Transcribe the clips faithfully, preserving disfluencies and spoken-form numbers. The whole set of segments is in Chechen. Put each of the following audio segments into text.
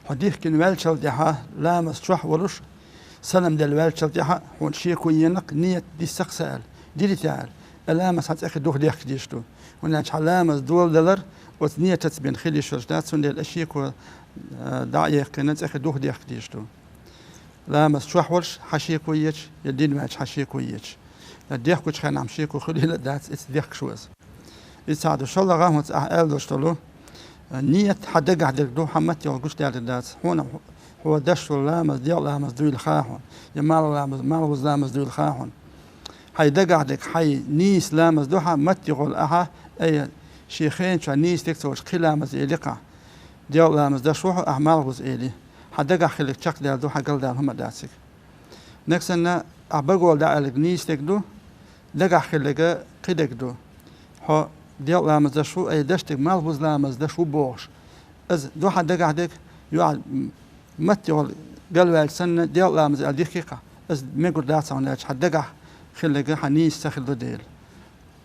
Хьо дихкина ваьлчул тӀехьа, ламаз чохь волуш, салам делла ваьлчул тӀехьа, хьуна шеко енакх, ният диссакх сан аьлла, дирите аьлла, и ламаз хьан цӀе кхин духадехка дезаш ду. ХӀунда аьлча хьан ламаз доладалар оцу ниятаца бен хила йиш йолуш дац, цундела и шеко, а, дӀа а яьккхина, цӀе кхин духадехка дезаш ду. Ламаз чохь волуш хьан шеко еча, я дина ваьлча хьан шеко еча. Ткъа дехкачу хенахь шеко хуьлийла а дац, иза дехкаш ву аса. Иза цхьа ду, шолгӀа хӀинца ахь аьлла долуш долу, ният хьан дагахь дерг ду, хьан маттехула гучудаьлларг дац. Хьуна хьо деш волу ламаз, делкъа ламаз дуйла хаьа хьуна, я малх ламаз, малхбуза ламаз дуйла хаьа хьуна. Хьайн дагахь дерг, хьайн нийса ламаз ду хьан маттехула ахьа, ай, шен хенан чохь нийса дерг ца волуш кхин ламаз эли кхахь. Делкъа ламаз деш ву хьо, ахь малхбуза эли. Хьан дагахь хилларг чекхдаьлла ду, хьан галдаьлла хӀума а дац цига. Нагахь санна ахь багола дӀааьлларг нийса дерг ду, дагахь хилларг кхин дерг ду. Хьо делкъа ламаз деш ву, ай, деш дерг малхбуза ламаз деш ву бохуш. Иза ду хьан дагахь дерг, юьхь, м-, маттехула галваьлча санна, делкъа ламаз аьлла дихкий кхахь. Иза мегар дац хьуна, хӀунда аьлча хьан дагахь хилларг хьан нийса ца хилла ду дела.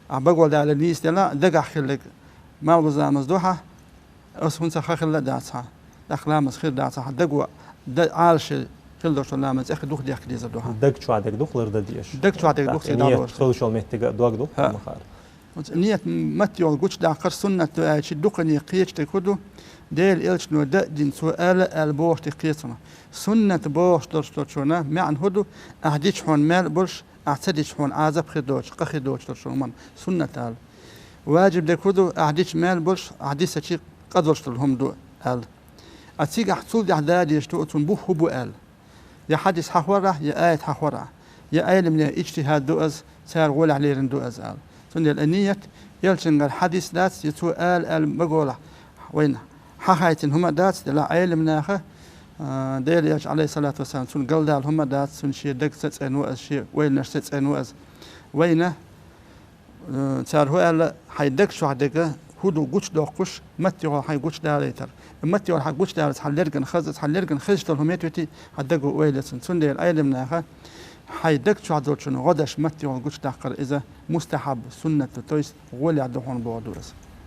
Ахь багола дӀааьлларг нийса делахь, дагахь хилларг малхбуза ламаз ду хьан, аса хӀинца хан хилла а дац хьан, тӀаккха ламаз хир дац хьан, даго, да-, Ӏалашъян хилла долчу ламаз цӀе кхин духадехка дезар ду хьан. Даг чохь дерг ду-кх лардан дезаш. Даг чохь дерг ду-кх цига дӀадолуш. Ният хуьлуш йолу меттиг а дог ду-кх, ма хаара. Ният маттехула гучудаккхар суннат ду аьлча, дукхане кхечу дерг хӀун ду? Делан элчано дан а дина, цо ала а аьлла бохуш дерг кхечунах. Суннат бохуш долчунна маьӀна хӀун ду? Ахь дича хьуна мел а болуш, ахь ца дича хьуна Ӏазап хир доцуш, къа хир доцуш долчунна суннат ала. Важиб дерг хӀун ду? Ахь дича мел а болуш, ахь дисачи къа долуш долу хӀума ду аьлла. Ткъа цигахь цул тӀаьхьа да дезаш ду, оцунна бух хӀун бу аьлла. Я хьадис хьахор ахь, я аят хьахор ахь, я Ӏеламнехан иджтихӀад ду иза, цара гӀолехь лерина ду иза ала. Цундела и ният, элчангара хьадис дац, я цо ала аьлла баголахь вайна хьахайтина хӀума а дац, делахь Ӏеламнаха, а, Делан элча, Ӏалайхиссалату вассалам, цунна галдала хӀума а дац, цунна шен дагца а цӀена ву иза, шен ойланашца а цӀена ву иза. Вайна Э, цара хӀун аьлла, хьайн даг чохь дерг хӀун ду гучудоккхуш, маттехула хьайн гучудалийтар. Маттехула хьан гучудаллалц хьан лергана хаза, хьан лергана хезаш долу хӀума тӀе вити, хьан даго ойла яцана. Цундела Ӏеламнаха хьайн даг чохь долчунна гӀо деш маттехула гучудаккхар иза мустахьаб, суннат ду, то есть гӀолехь ду хьуна боху ду иза.